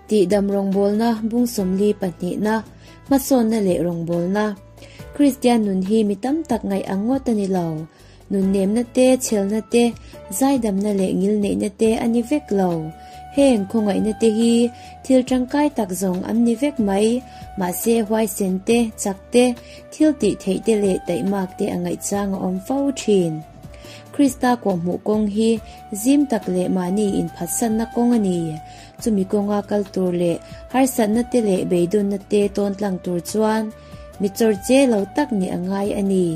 Tihdam rawngbawlna bung 42na, hmasawnna leh rawngbawlna. Kristian nun hi mi tam tak ngaih ang ngawt a ni lo. Nunnemna te, chhelna te, zaidamna leh ngilneihna te a ni vek lo. Heng khawngaihna te hi thil tangkai tak zawng an ni vek mai. Mahse huaisen te, chak te, thil tih theih te leh taihmak te a ngaihchang a awm fo thin. Krista kawhhmuh kawng hi zim tak leh mahni inphatsanna kawng a ni. Chumi kawnga kal tur leh harsatna te leh beidawnna te tawn tlang tur chuan mi chawrche lo tak nih a ngai a ni.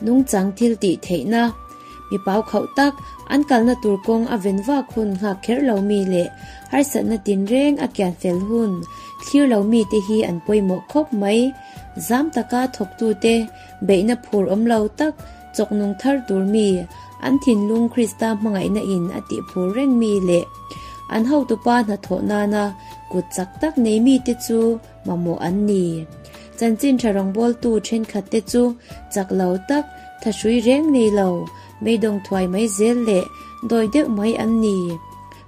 Nungchang thil tih theihna, mi pau khauh tak, an kalna tur kawng a ven vak hun nghak kher lo mi leh harsatna tinreng a kian fel hun thlir lo mi te hi an pawimawh khawp mai. Zam taka thawktute beihna phur awm lo tak chawknung thar tur mi, an thinlung Krista hmangaihna in a tih phur reng mi leh an hotupa hnathawh nana kut chak tak nei mite chu mamawh an ni. Chanchin tha rawngbawltu thenkhatte chu chak lo tak, thahrui reng nei lo, meidawng thuai mai zel leh dawi deuh mai an ni.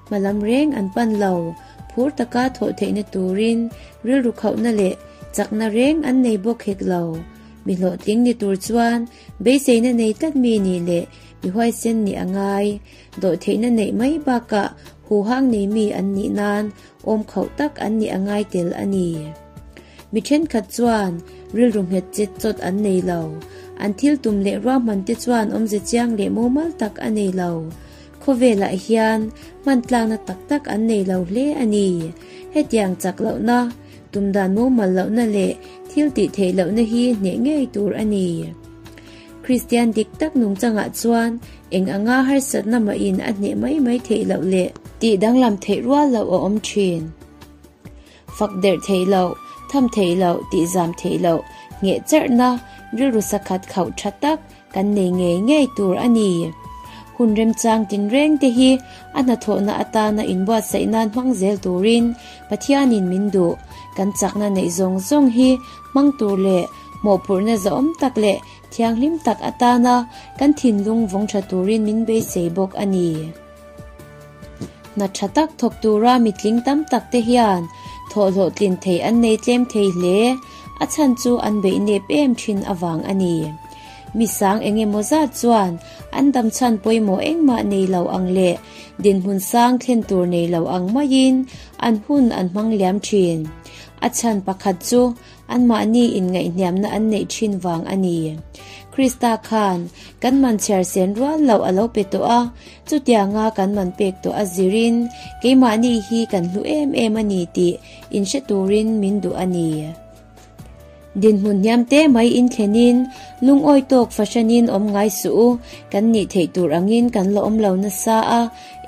Hmalam reng an pan lo, phur taka thawh theihna turin rilru khauhna leh chakna reng an nei bawk hek lo. Mi hlawhtling ni tur chuan beiseina nei tlat mi nih leh mi huaisen nih a ngai. Dawhtheihna neih mai bakah huhang nei mi an nih nan awm khauh tak an nih a ngai tel a ni. Mi thenkhat chuan rilru nghet chet chawt an nei lo. An thil tum leh ruahman te chuan awmze chiang leh mumal tak a nei lo. Khawvelah hian hman tlakna tak tak an nei lo hle a ni. Hetiang chak lohna, tum dan mumal lohna leh thil tih theih lohna hi hneh ngei tur a ni. Kristian dik tak nungchangah chuan eng anga harsatna mahin a hneh mai mai theih loh leh tih danglam theih rual loh a awm thin. Fak derh theih loh, tham theih loh, tih zam theih loh, ngheh charhna, rilru sakhat khauh tha tak kan nei ngei ngei tur a ni. Hun remchang tinreng te hi a hnathawhna atana inbuatsaih nan hmang zel turin Pathianin min duh. Kan chakna neih zawng zawng hi hmang tur leh mawhphurhna zahawm tak leh thianghlim tak atana kan thinlung vawng tha turin min beisei bawk a ni. Hna tha tak thawk tura mitling tam tak te hian thawhhlawhtlin thei an nei tlem thei hle, a chhan chu an beih nep em thin avang a ni. Mi sang eng emaw zat chuan an dam chhan pawimawh engmah nei lo ang leh dinhmun sang thlen tur nei lo ang maiin an hun an hmang liam thin. A chhan pakhat chu Anmahni inngaihhniamna an neih thin vang a ni. Krista khan kan man chhiar sen rual loh a lo pe tawh a, chutianga kan man pek tawh a zirin keimahni hi kan hlu em em a ni tih inhre turin min duh a ni. Dinhmun hniam te mai inthlenin lungawi tawk fahranin awm ngai suh u, kan nih theih tur angin kan la awm lo nasa a,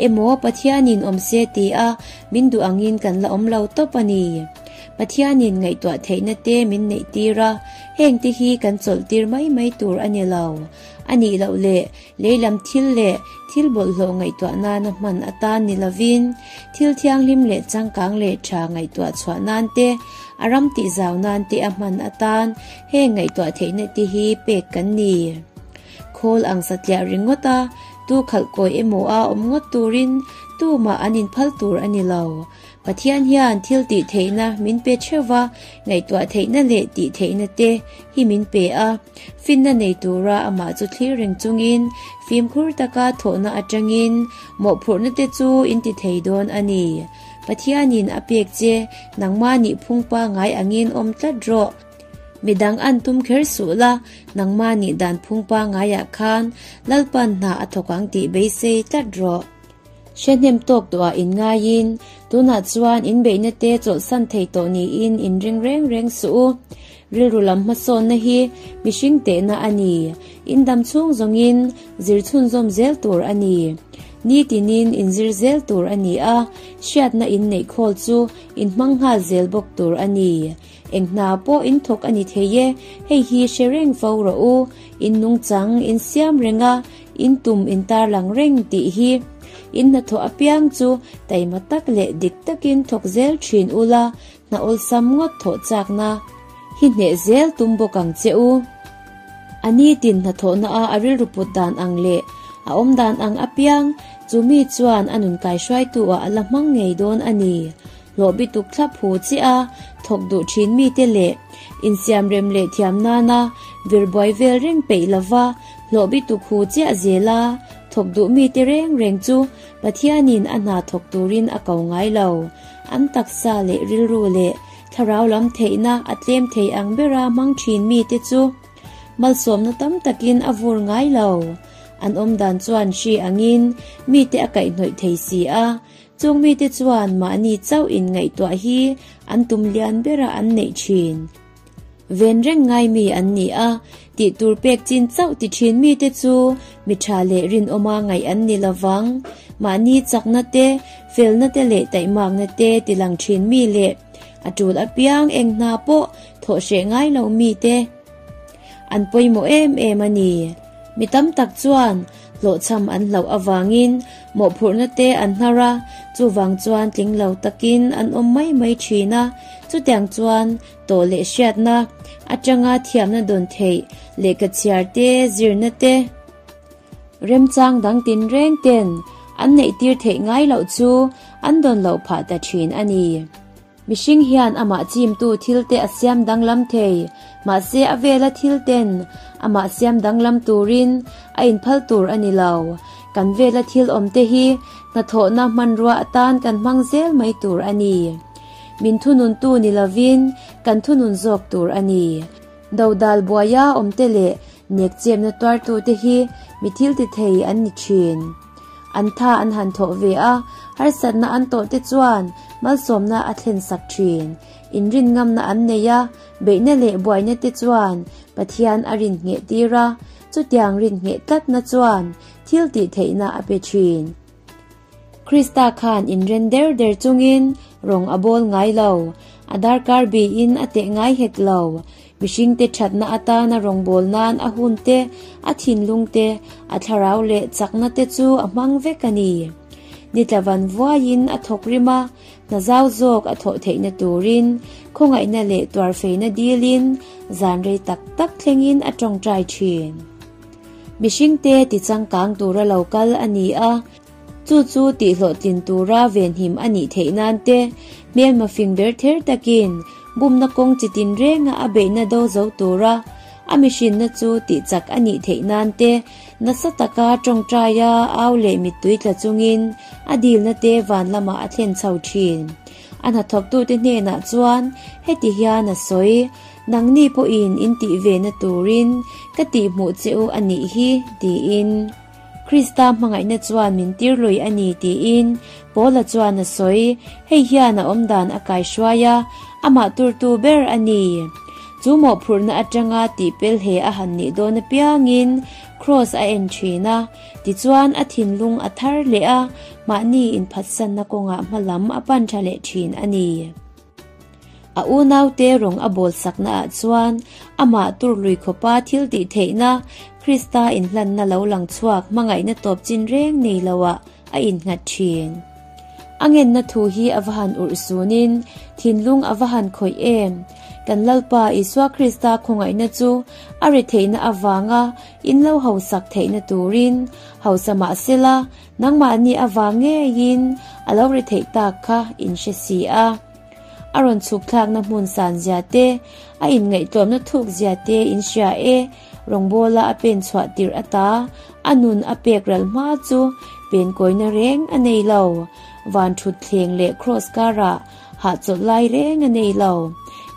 emaw Pathianin awm se ti a min duh angin kan la awm lo tawp a ni. Pathianin ngaihtuah theihna te min neih tir a, heng te hi kan chawlh tir mai mai tur a ni lo. A nih loh leh leilam thil leh thil bawlhhlawh ngaihtuah nana hman atan ni lovin, thil thianghlim leh changkang leh tha ngaihtuah chhuah nan te, a ram tih zau nan te a hman atan heng ngaihtuah theihna te hi pek kan ni. Khawl ang satliah ringawt a, tu khalh kawi emaw a awm ngawt turin tumah an inphal tur a ni lo. Pathian hian thil tih theihna min pe theuh va, ngaihtuah theihna leh tih theihna te hi min pe a. Finna nei tura amah chu thlir reng chungin, fimkhur taka thawhna atangin mawhphurhna te chu in ti thei dawn a ni. Pathianin a pek che, nangmah nih phung pangai angin awm tlat rawh. Midang an tum kher suh la, nangmah nih dan phung pangaiah khan Lalpan hna a thawk ang tih beisei tlat rawh. Hre hnem tawk tawhah in ngaiin, tunah chuan in beihna te chawlhsan thei tawh niin in ring reng reng suh u. Rilru lam hmasawnna hi mihring tehna a ni. In dam chhung zawngin zir chhunzawm zel tur a ni. Nitinin in zir zel tur a ni a, hriatna in neih khawl chu in hmang nghal zel bawk tur a ni. Eng hna pawh in thawk a ni thei e, hei hi hre reng fo rawh u. In nungchang in siam reng a, In tum in tarlang reng tih hi in hnathawh apiang chu taima tak leh dik takin thawk zel thin ula, hna awlsam ngawt thawh chakna hi hneh zel tum bawk ang che u. A nitin hnathawhna a a rilru put dan ang leh A awmdan ang apiang, chu mi chuan a nun kaihruaitu-ah a la hmang ngei dawn a ni. Hlawh bituk thlap hu chiah a thawk duh thin mite leh insiamrem leh thiam nana vir buai vel reng peih lova hlawh bituk hu chiah zela thawk duh mite reng reng chu Pathianin a hna thawk turin a ko ngai lo. An taksa leh rilru leh thlarau lam theihna a tlem thei ang bera hmang thin mite chu malsawmna tam takin a vur ngai lo. An awmdan chuan hri angin mite a kaihhnawih thei si a, Chung mite chuan mahni chauh in ngaihtuah hi an tum lian bera an neih thin. Ven reng ngai mi an ni a, tih tur pek chin chauh ti thin mite chu mi tha leh rinawma ngaih an ni lovang. Mahni chakna te, felna te leh taihmakna te tilang thin mi leh a tul apiang eng hna pawh thawh hreh ngai lo mite an pawimawh em em a ni. Mi tam tak chuan hlawhchham an hlauh avangin mawhphurhna te an hnar a, chuvang chuan tling lo takin an awm mai mai thin a, chutiang chuan tawh leh hriatna atanga thiamna dawn theih lehkha chhiar te, zirna te, remchang dang tinreng ten an neih tir theih ngai loh chu an dawn loh phah ta thin a ni. Mihring hian amah chimtu thilte a siam danglam thei, mahse a vela thil ten amah siam danglam turin a inphal tur a ni lo. Kan vela thil awmte hi hnathawhna hmanrua atan kan hmang zel mai tur a ni. Min thununtu ni lovin kan thunun zawk tur a ni. Dodal buaia awmte leh nekchepna tuartute hi mi thil ti thei an ni thin. An tha an han thawh ve a, harsatna an tawh te chuan malsawmna a thlen sak thin. Inrin ngamna an nei a, beihna leh buaina te chuan Pathian a rin ngheh tir a, chutiang rin ngheh tlatna chuan thil tih theihna a pe thin. Krista khan inren der der chungin rawng a bawl ngai lo, a darkar biin a teh ngai hek lo. Mihringte thatna atana rawngbâwl nân a hun te, a thinlung te, a thlarau leh chakna te chu a hmang vek a ni. Ni tla van vuaiin a thawk rim a, hna zau zawk a thawh theihna tûrin khawngaihna leh tuarfeina dîlin zân rei tak tak thlengin a tawngtai ṭhîn. Mihringte tichangkâng tûra lo kal a ni a, chu chu tihhlawhtlin tûra venhim a nih theih nân te, hmelma fing ber ther takin bumna kawng chi tinrênga a beihna do zo tûra a mihrinna chu tihchak a nih theih nân te, nasa taka tawngtaia au leh mittui tla chungin a dîlna te vân lamah a thlen chho ṭhîn. A hnathawktute hnênah chuan heti hian a sawi, Nangni pawhin in tih ve na turin ka tihhmuh che u a nih hi, tiin. Krista hmangaihna chuan min tir lui a ni, tiin Paula chuan a sawi. Hei hian a awmdan a kaihruai a, amah turtu ber a ni. Chu mawhphurhna atanga tihpel he a han nih dawn apiangin Kraws a en thin a, tichuan a thinlung a thar leh a, mahni inphatsanna kawngah hmalam a pan tha leh thin a ni. A unaute rawng a bawl saknaah chuan amah tur lui khawpa thil tih theihna, Krista inhlanna lo lang chhuak hmangaihna tawp chin reng nei loah a innghat thin. A ngenna thu hi a va han urh sunin thinlung a va han khawih em! Kan Lalpa Isua Krista khawngaihna chu a ri theihna avanga in lo hausak theihna turin hausa mah sela Nangmahni avang ngeiin a lo ri theih tak kha in hre si a. A rawn chhuk thlakna hmun san zia te, a inngaihtlawmna thuk zia te in hria e, rawngbawla a pen chhuah tirh ata a nun a pek ral hma chu pen kawina reng a nei lo. Van thut thleng leh kraws karah hahchawlh lai reng a nei lo.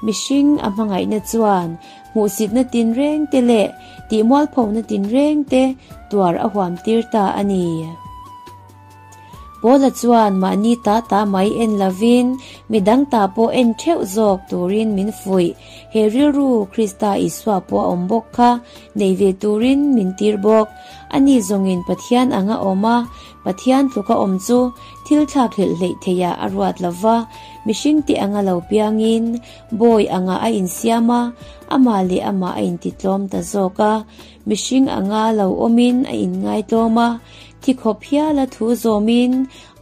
Mihring a hmangaihna chuan Hmuhsitna tinreng te leh tihmualphona tinreng te tuar a huam tir ta a ni. Paula chuan mahni ta ta mai en lovin midang ta pawh en theuh zawk turin min fuih. He rilru Krista Isua pawh a awm bawk kha nei ve turin min tir bawk. Ani zawngin Pathian anga awm a, Pathian tluka awm chu thil thlak hlelh hleih theiah a ruat lova, mihring te anga lo piangin Bawi anga a insiam a, amah leh amah a intitlawm ta zawk a. Mihring anga lo awmin a inngaitlawm a, thi khawp hiala thu zawmin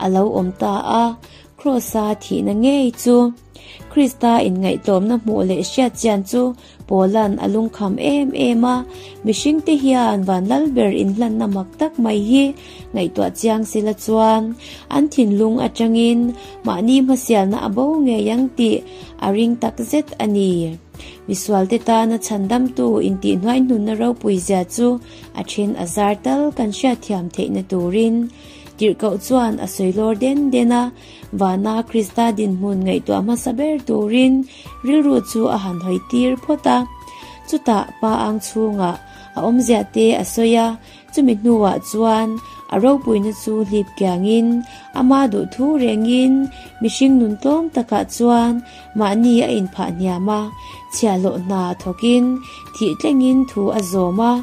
a lo awm ta a. Krawsa thihna ngei chu. Krista inngaihtlawmna hmuh leh hriat chian chu Paula'n a lungkham em em a, mihringte hian van lal ber inhlanna mak tak mai hi ngaihtuah chiang sila chuan an thinlung atangin mahni hmasialna a bo ngei ang tih a ring tak zet a ni. Misualte tana chhandamtu intihhnuaihnunna ropui zia chu a then a zar tal kan hriatthiam theihna turin tirhkoh chuan a sawi lawr den den a, Vana Krista dinhmun ngaihtuah hmasa ber turin rilru chu a han hawi tir phawt a. Chutah pa ang chhungah a awmzia te a sawi a, chumi hnuah chuan a ropuina chu hlip kiangin ama duhthu rengin mihring nun tlawm takah chuan mahni a inphah hniam a, chhiahhlawh hna thawkin thih tlengin thu a zawm a,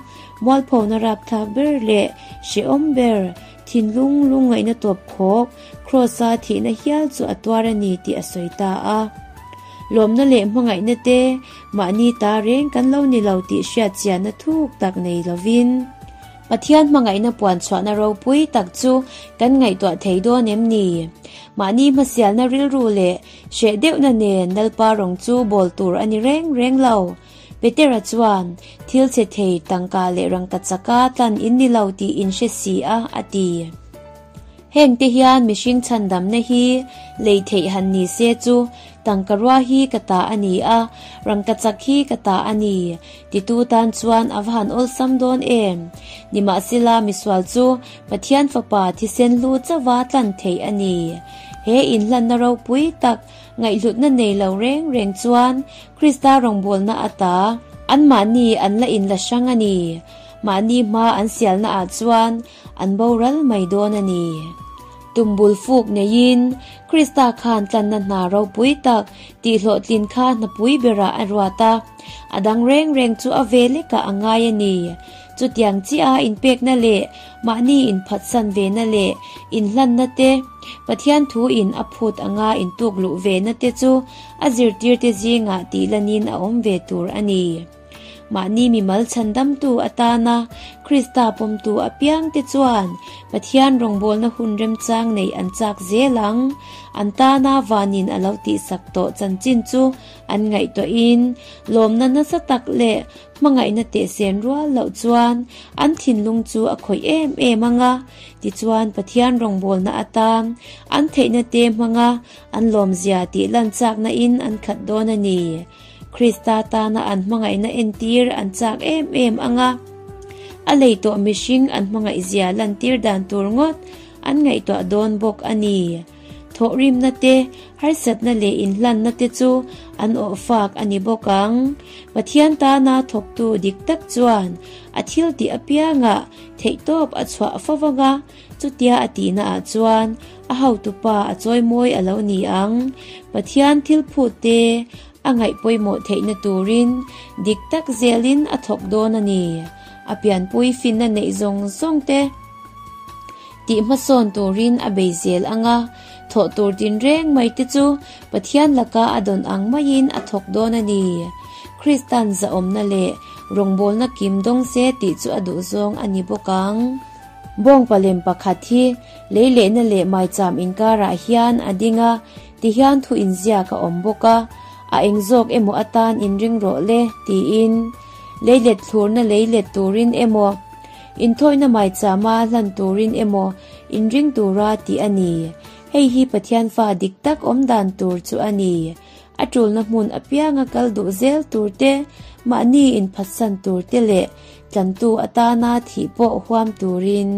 mualphona rapthlak ber leh hrehawm ber Thinlung lungngaihna tawp khawk, Kraws-a thihna hial chu a tuar a ni tih a sawi ta a. Lawmna leh hmangaihna te mahni ta reng kan lo ni lo tih hriat chianna thuk tak nei lovin, Pathian hmangaihna puan chhuahna ropui tak chu kan ngaihtuah thei dawn em ni? Mahni hmasialna rilru leh hreh deuhna nen Lalpa rawng chu bawl tur a ni reng reng lo. Petera chuan, Thil chhe thei tangka leh rangka chaka tlan in ni lo tih in hre si a, a ti. Heng te hian mihring chhandamna hi lei theih han ni se chu tangka rua hi ka ta a ni a, rangka chak hi ka ta a ni, titu tan chuan a va han awlsam dawn em? Nimahsela misual chu Pathian Fapa thisen hlu chauha tlan theih a ni. He inhlanna ropui tak Ngaihhlutna nei lo reng reng chuan Krista rawngbawlna ata anmahni an la inla hrang a ni. Mahni hma an sialna ah chuan an boral mai dawn a ni. Tumbul fuk neiin Krista khan tlanna hna ropui tak tihhlawhtlin kha hnapui berah a ruat a, a dang reng reng chu a ve lekah a ngai a ni. Chutiang chiah a inpekna leh mahni inphatsan vena leh inhlanna te, Pathian thu in a phut anga intuk luh vena te chu a zirtirte zingah tihlanin a awm ve tur a ni. Mahni mimal chhandamtu atana Krista pawmtu apiangte chuan Pathian rawngbawlna hun remchang neih an chak zel ang. An tana vanin a lo tihsak tawh chanchin chu an ngaihtuahin lawmna nasa tak leh Hmangaihna tehsen rual loh chuan an thinlung chu a khawih em em ang a, tichuan Pathian rawngbawlna atan an theihna te hmanga an lawmzia tih lan chakna in an khat dawn a ni. Krista tana an hmangaihna entir an chak em em ang a, a lei tawh mihring an hmangaihzia lantir dan tur ngawt an ngaihtuah dawn bawk a ni. Thawhrimna te, harsatna leh inhlanna te chu an awh fak a ni bawk ang. Pathian tana thawktu dik tak chuan a thil tih apiangah theihtawp a chhuah fo vang a, chutia a tihna ah chuan a hotupa a chawimawi a lo ni ang. Pathian thil phut te a ngaih pawimawh theihna turin dik tak zelin a thawk dawn a ni. A pianpui finna neih zawng zawng te. Tih hmasawn turin a bei zel ang a, thawh tur tinreng mai te chu Pathian laka a dawn ang maiin a thawk dawn a ni. Kristan zahawmna leh rawngbawlna kim dawng se tih chu a duhzawng a ni bawk ang. Bawngpa lem pakhat hi lei lehna leh maicham inkarah hian a ding a, tihian thu inziak a awm bawk a, a eng zawk emaw atan inring rawh le tiin leilet thlurna leilet turin emaw, Inthawihna maichama hlan turin emaw inring tura tih a ni. Hei hi Pathian fa dik tak awm dan tur chu a ni. A tulna hmun apianga kal duh zel tur te, mahni inphatsan tur te leh tlantu atana thih pawh huam turin.